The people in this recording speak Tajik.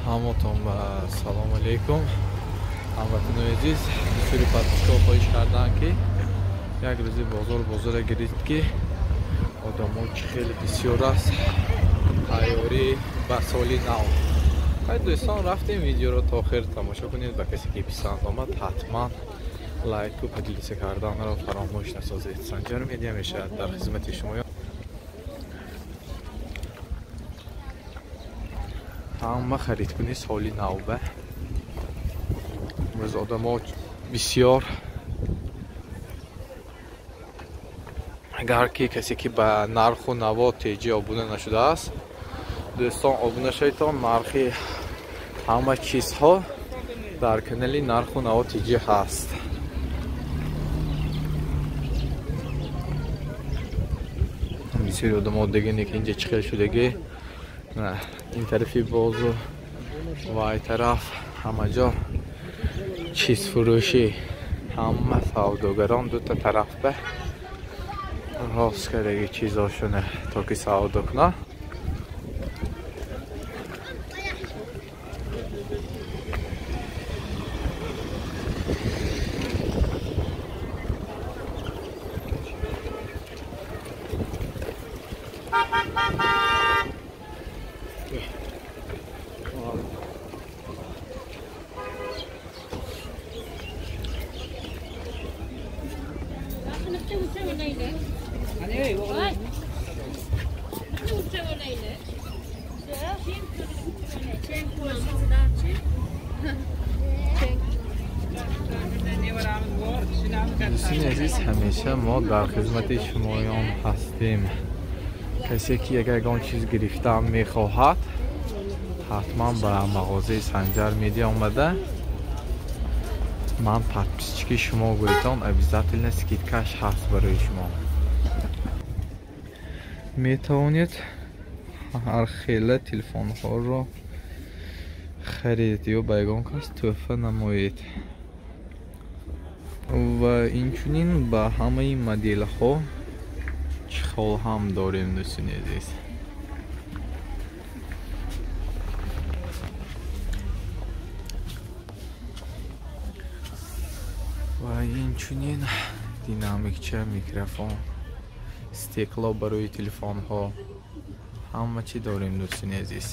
Ҳаматон ба салом алейкум. Ҳамватанони азиз, бисёри подписчикҳо хоҳиш карданд, ки як рӯзи бозор гирифт, ки одамо чӣ хеле бисёр аст, тайёрӣ ба соли нав. Хай дӯстон, рафтем, видеоро то охир тамошо кунед. Ба касе ки писанд омад, ҳатман лайку поделиться карданро фаромӯш насозед. Санҷар Медиа мешавад дар хизмати шумо. Ҳама харидкунӣ соли навба. Имрӯз одамо бисёр. Агар ки касе ки ба нарху наво теҷи обуна нашудааст, дӯстон, обуна шаведтон. Нархи ҳама чизҳо дар канали нарху наво теҷи ҳаст. Бисёри одамо дигане ки инҷа чӣ хел шудагӣ, ин тарафи бозу вай тараф ҳама ҷо чизфурӯшӣ, ҳама савдогарон дута тараф ба рост кардаги чизошоне, то ки савдо кунад. Дӯстони азиз, ҳамеша мо дар хизмати шумоён ҳастем. Касе ки ягон чиз гирифтан мехоҳад, ҳатман ба мағозаи Санҷар Медиа омада, ман подписчики шумо гӯйтон, обязательно скидкаш ҳаст барои шумо. Метавонед ҳар хела телефонҳоро харид ё ба ягон кас тӯҳфа намоед. Ва инчунин ба ҳамаи моделҳо чехол ҳам дорем, дӯстони азиз. Ва инчунин динамикча, микрофон, стекло барои телефонҳо, ҳама чӣ дорем, дӯстони азиз.